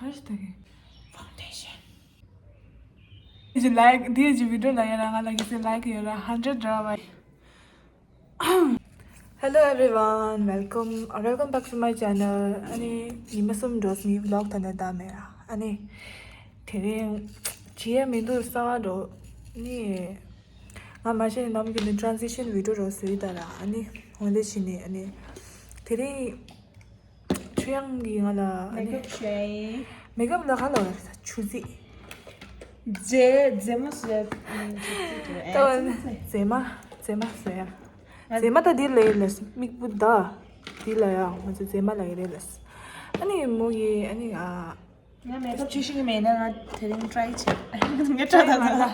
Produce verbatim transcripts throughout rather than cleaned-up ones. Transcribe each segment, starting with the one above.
ག་རེ་ཞིག་ལྟ་གི། Foundation. དེ་ཅི་ལའིཀ་དེ་ཅི་བི་ཌི་ཡོ་ལ་ཡོད་ར། ང་ལ་གི་སི་ལའིཀ་ཡོད་ར་ཧན་ཌེཌ་ར་བ། Hello everyone, welcome, welcome back to my channel. ཨ་ནི་ཉི་མ་གསུམ་འགྲོ་སོང་ངས་བི་ལོག་ད་ནས་བཏང་མེད་ར། ཨ་ནི་དེ་རིང་བྱེད་ཡས་མི་འདུག་གསར་པ་འགྲོ་ནི། ང་མ་གཞི་ནམ་རྒྱུན་ནས་ཊ་རན་སི་ཤན་བི་ཌི་ཡོ་འདྲ་བཟོས་ཡོད་ད་ར། ཨ་ནི་འོ་འདི་བྱས་ནས་ཨ་ནི་དེ་རིང་ཆོས་དབྱངས་ཀྱིས་ང་ལ་ཨ་ནི་མེག་ཨབ་བྱས་ཡིན། མེག་ཨབ་ལ་ག་ལ་བ་ཆུ་ཚིག་མཛེས་མཛེས་མ་བཟོས། ད་བ་ནི་མཛེས་མ་མཛེས་མ་བཟོས་ཡ། མཛེས་མ་ད་འདི་ལས་ལས་མིག་བུ་ད་འདི་ལ་ཡ་ང་ཚོ་མཛེས་མ་ལ་ཡི་རེད་ལས། ཨ་ནི་མོ་ཡི་ཨ་ནི་ཨ། ང་མེག་ཨབ་བྱེད་ཤེས་ཀྱི་མེད་ན་ང་དེ་རིང་ཊ་རའི་བྱེད། ངས་ཊ་རའི་མ་ལ་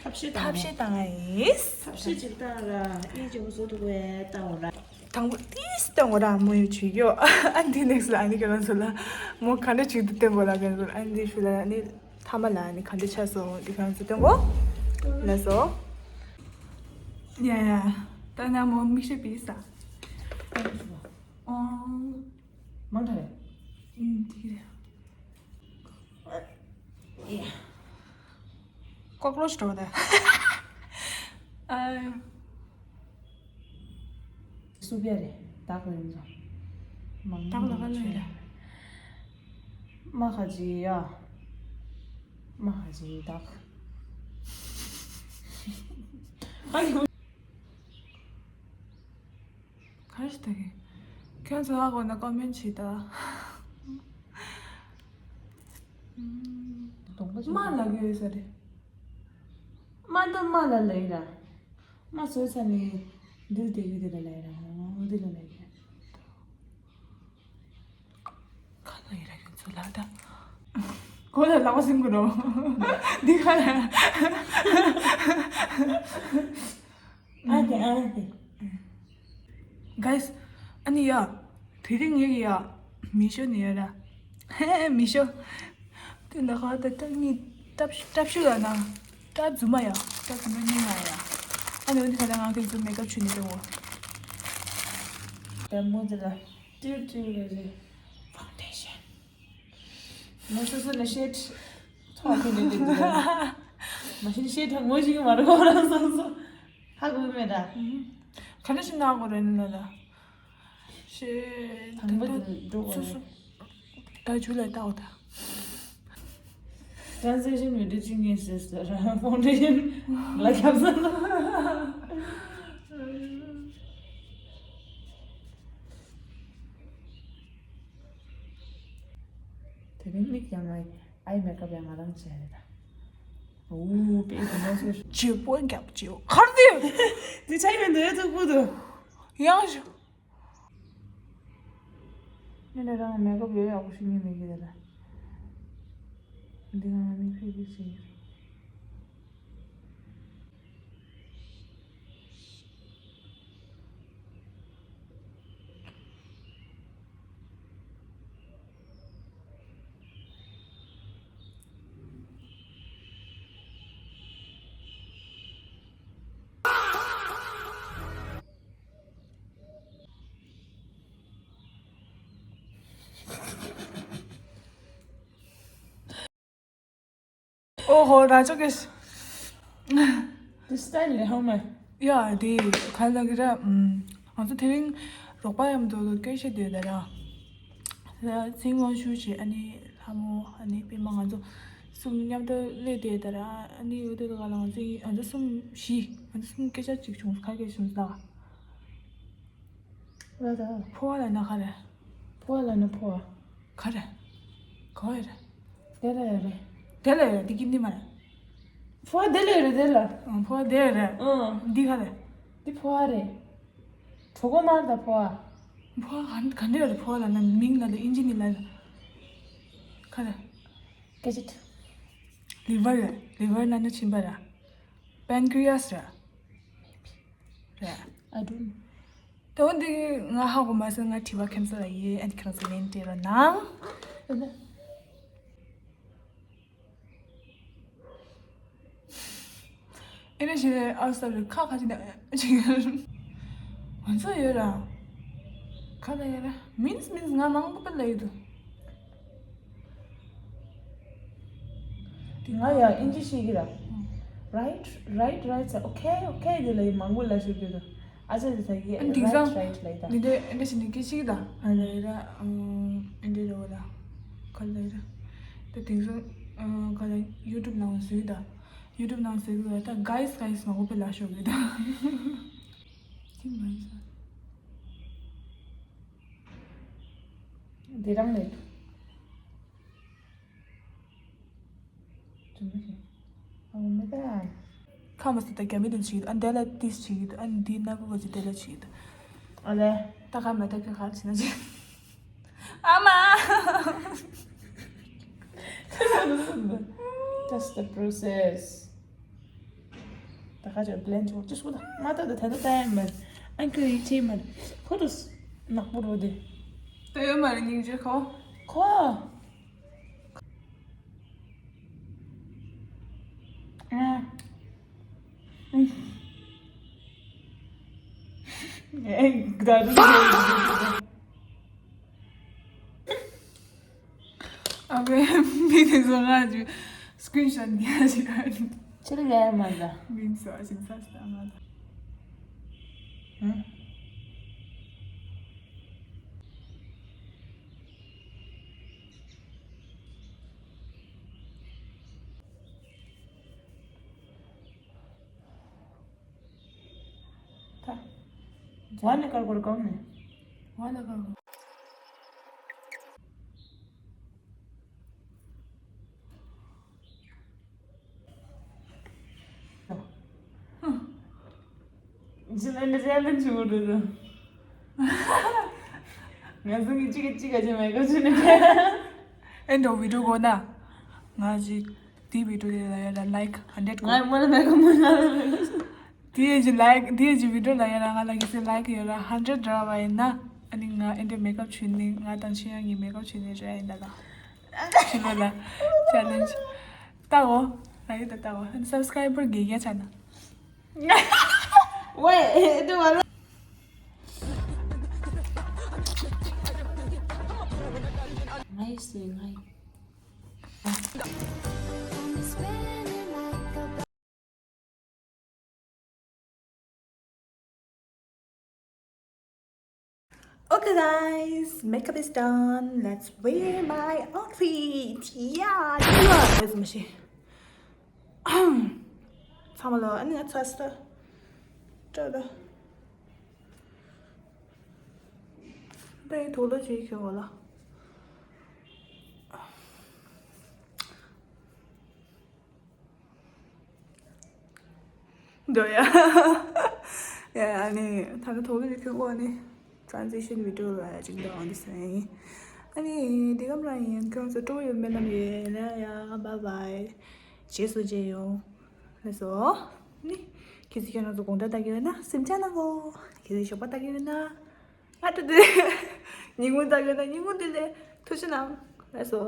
ཐབས་ཤེས་བཏང་ཐབས་ཤེས་བཏང་ཡིན། ཐབས་ཤེས་ཅིག་བཏང་ར་ཨི་ཅིག་བཟོ་ཐུབ་པའི་བཏང་ར། དང་པོ་ཏིས་བཏང་བ་ར་མོ་ཡི་བྱེད་ཡོ། ཨ་འདི་ནེག་སི་ལ་ཨ་ནི་ཁྱེད་རང་ཚོ་ལ་མོ་ག་འདྲ་བྱེད་དུ་བསྟན་པོ་ལ་ཁྱེད་རང་ཚོ་ཨ་འདི་ཞུ་ལ་ཨ་ནི་མཐའ་མ་ལ་ཨ་ནི་ག་འདྲ་ཆགས་སོང་འདི་ཁྱེད་རང་ཚོ་བསྟན་གོ་ལ་སོ། ཡ་ཡ། ད་ན་མོ་མིག་ཤེས་པི་ས། ཨོ། མང་ཐལ། ཨིན་དེ་རེད། ཀོག་རོ་ཆི་འགྲོ་ད། ཨ། སུ་བེ་རེད་དག་རེད་ནོ། མང་དག་ལ་ག་ལ་ཡོད། མ་ཁ་ཅི་ཡ། མ་ཁ་ཅི་དག་ཨ་ཡོ། ག་རེ་ཞིག་ལྟ་གི། ཁྱོད་ཚོ་ཧ་གོ་ན་ཀོ་མེན་ཊི་བྱེད་ད། གདོང་པ་མ་ལ་གི་ཡོད་ས་རེད། མ་ད་མ་ལ་ལ་ཡིན་ར། མ་བཟོས་ཚར་ནས་འདིར་བསྡད་ཡོད་དེ་ལ་ལ་ཡིན་ར། འོ་འདི་ལ་ལ་ཡིན་ར། ག་ལ་ཡིན་ར་ཁྱོད་ཚོ་ལ་ད། གོ་ལ་ལག་པ་སིམ་གི་རོ། འདི་ག་ལ། ཨ་དེ་ཨ་དེ། གའི་སི། ཨ་ནི་ཡ། དེ་རིང་ངེད་ཀྱི་ཡ། མི་ཤོ་ནི་ཡ་ར། ཧེ་མི་ཤོ། དེ་འདྲ་ཁ་ད་ཏག་ནི་ཏབ་ཏབ་ཤུ་ཡ་ན། ཏ་རྫུན་མ་ཡ། ཏ་རྫུན་མ་ནི་ང་ཡ། ཨ་ནི་འོ་ནི་ཁ་ད་ང་ཁྱོད་ཚོ་མེག་ཨབ་བྱུ་ནི་ཏེ་འོ། ད་མོ་དེ་ལ་ཏིར་ཏིར་རེ་རེ། ཕའུན་ཌེ་ཤན། ང་སོ་སོ་ནས་ཤེད་ཐོག་ཁེ་ནས་དེ་འདུག་མ་གཞི་ཤེད་ཐོག་ངོ་ཞིག་མ་རེད་ཁོ་རང་སོ་སོ་ཧ་གོ་མེད་ད། ག་འདྲ་ཞིག་ན་གོ་རེད་ན་ད། ཤེད་དང་པོ་དེ་འགྲོ་གོ་སོ་སོ་རེད། ད་ཇུ་ལའི་ལྟ་འོ་ད། ཊ་རན་སི་ཤན་བི་ཌི་ཡོ་ཅིག་ངས་བཟོས་ཟེར་ཕའུན་ཌེ་ཤན་ལ་ཁྱབ་ས་ན། དེ་རིང་མིག་ཡང་ང་ཨའི་མེག་ཨབ་ཡང་ང་རང་བྱས་རེད་ད། ཨོ་པེ་དེ་མོ་སོ་ཇེ་པོ་རྒྱབ་ཇེ་གར་དེ། དེ་ཆ་ཡོད་འདོད་ཐུག་པོ་དུ། ཡང་ཞུ། ནི་ནི་རང་མེག་ཨབ་ཡོད་ཡག་པོ་ཞིག་ཉོས་མེད་ཀི་རེད་ད། འདི་ང་མིག་ཕིག་ཕིག་བྱས་ཡོད། ཨོ་ཧོ་ར་ཅོ་ཀེ་ཤི། དེ་སི་ཊའིལ་ལས་ཧང་མེ། ཡ་དེ་ག་ལ་གི་ར། ང་ཚོ་དེ་རིང་རོགས་པ་མཉམ་དུ་སྐད་ཆ་བསྡད་ད་ར། ཚིང་ཝང་ཤུ་ཅེ་ཨ་ནི་ལྷ་མོ་ཨ་ནི་པད་མ་ང་ཚོ་གསུམ་མཉམ་དུ་སླེབས་བསྡད་ད་ར། ཨ་ནི་ཡོད་དེ་ག་ལ་ང་ཚོ་ང་ཚོ་གསུམ་བཞི་ང་ཚོ་གསུམ་སྐད་ཆ་གཅིག་བྱུང་ག་སྐད་བྱུང་ད། ཕོ་བ་ལ་ན་ག་རེ། ཕོ་བ་ལ་ན་ཕོ་བ། ག་རེ། ག་བ་རེ། དེ་ལ་ཡོད་རེད། དེ་ལ་ཡོད་རེད་དེ་ཀི་འདི་མ་རེད། ཕོ་བ་དེ་ལ་ཡོད་རེད་དེ་ལ། ཨང་ཕོ་བ་དེ་ལ་ཡོད་རེད། ཨང་། འདི་ག་རེ། འདི་ཕོ་བ་རེད། གྲོད་ཁོག་དམར་དང་ཕོ་བ། ཕོ་བ་ག་ག་འདྲ་ཡོད་རེད་ཕོ་བ་ལ་ན་མིང་ལ་ལ་ཨིན་ཇི་ནི་ལ་ལ། ག་རེ། སྐད་ཆ། ལི་ཝར་རེད། ལི་ཝར་ན་ན་མཆིན་པ་ར། པན་ཀི་རི་ཡ་སི་ར། རེད། I don't know. ད་འོ་འདི་ང་ཧ་གོ་མ་སོང་ང་དྲི་བ་ཁྱེད་ཚོ་ལ་ཡིན་ཨན་ཁྱེད་ཚོ་ལན་སྤྲད་རོགས་གནང་། ཨེ་ནས་ཞེས་ཨ་སོ་རི་ཁ་ཁ་ཅིག་ན་ཅིག་ང་ཚོ་ཡོད་ར། ཁ་ལ་ཡོད་ར། མིན་སི་མིན་སི་ང་མང་པོ་པ་ལ་ཡོད་དུ། ང་ཡང་ཨིན་ཇི་ཤེས་ཀྱི་ར། Right, right, right ཟེར། Okay, okay དེ་ལ་ཡི་མང་པོ་ལ་ཤོད་རྒྱུ་དུ། ཨ་ཅག་དེ་ཚ་གི་ཨ་ནི་དེང་right, སང་right ལ་ཡི་ད། འདི་འདྲ་འདྲ་ཞིག་ནི་སྐད་ཤེས་ཀྱི་ད། ཨ་ལ་ཡི་ར། ཨ་འདི་ར་བ་ལ། ག་ལ་ཡི་ར། ད་དེང་སང་ཨ་ག་ལ་YouTube ནང་བཟོས་ད། YouTube ནང་བཟོས་གི་ད། Guys, guys མང་པོ་ལ་ཤོད་གི་ད། ཅི་མ་ཡིན་ས། དེ་རང་ལས། ཁ་མ་སི་ད་རྒྱ་མི་དང་བྱེད་ཀྱི་འདུག་ཨ་འདི་ལ་ཏིས་བྱེད་ཀྱི་འདུག་ཨ་འདི་ན་བུ་བ་ཅི་དེ་ལ་བྱེད་ཀྱི་འདུག་ཨ་ལས། ད་ག་མ་ད་ཁྱོད་ག་རེ་བྱེད་ན་བྱེད། ཨ་མ། That's the process. ད་ག་ཅོ་བླན་ཅོ་ཅི་སུ་ད་མ་ད་ད་ད་ད་ད་མ་ཨན་ཁུ་ཡི་ཆེ་མ་ཁོ་ཏུ་ནག་པོ་རོ་དེ། ད་ཡོད་མ་རེད་སྙིང་རྗེ་ཁོ། ཁོ། ཨ་ཕའི་མི་དེ་ཚོ་ང་ཅིག་སྐྲིན་ཤོཊ་ཉར་ཞིག་ཨ་ནི། ཕྱིར་ལེར་མ་ད། མིན་སོ་ཨ་ཞིག་ས་ས་མ་ད། ཧུམ། ད། ཝ་ནི་ཀར་ཀོར་གོང་ནི། ཝ་ནི་ཀར་ཀོར། ཇི་ལན་ཇི་ལན་ཇི་མོ་རེད། ང་ཚོ་གི་གཅིག་གིས་གཅིག་ག་ཅི་མེད་ག་ཅི་ནི། ཨེ་འདྲ་བི་ཌིའོ་གོ་ན། ང་ཅིག་དེའི་བི་ཌིའོ་དེ་ལ་ཡ་ལ་ལའིཀ་ཧན་ཌེཌ་གོ། ང་མོ་ལ་མེད་ག་མོ་ལ་མེད་ག་དེའི་ཅི་ལའིཀ་དེའི་ཅི་བི་ཌིའོ་ལ་ཡ་ལ་ང་ལ་གི་སི་ལའིཀ་ཡོད་ལ་ཧན་ཌེཌ་འདྲ་བ་ཡིན་ན། ཨ་ནི་ང་ཨེ་འདྲ་མེག་ཨབ་བྱུང་ནི་ང་དང་ཆི་ཡང་གི་མེག་ཨབ་བྱུང་ནི་རེད་ཡིན་ད་ལ། ཕྱི་ལོ་ལ་ཆེ་ལེན་ཇི། ལྟ་འོ། ང་ཡི་ད་ལྟ་འོ། སབ་སི་ཀ་རའི་བར་དགེ་རྒྱ་ཆ་ན། Wait, do I look? Nice, nice. Okay, guys, makeup is done. Let's wear my outfit. Yeah, this is my shit. ཚང་མ་ལ་ཨ་ནི་ང་ཚ་ས་ཏྲ་ད་པའི་དུག་ལོ་ཅིག་ཁྱོད་ལ། འདོད་ཡ། ཡ་ཨ་ནི་ད་ནི་ཐོག་ལ་ཁྱོད་ཨོ་ནི་ཊ་རན་སི་ཤན་བི་ཌིའོ་ལ་ཡ་ཅིག་འདོད་འོང་འདི་སེ་ཡིན། ཨ་ནི་འདི་གམ་རང་ཡིན་ཁྱོད་ཚོ་སྤྲོ་ཡོད་མེད་ལམ་ཡོད་ན་ཡ་བཱའི་བཱའི། རྗེས་སུ་མཇལ་ཡོང་། ལགས་སོ། ནི་ཁྱེད་ཚོ་ཁྱོད་རང་ཚོ་དགོངས་དག་ལྟ་གི་ཡོད་ན་སེམས་ཅན་ནང་གོ། ཁྱེད་ཚོ་ཞོགས་པ་ལྟ་གི་ཡོད་ན། ང་ཏུ་དེ། ཉིན་གུང་ལྟ་གི་ཡོད་ན་ཉིན་གུང་དེ་ལས་ཐུགས་ཆུ་ནང་། ལགས་སོ།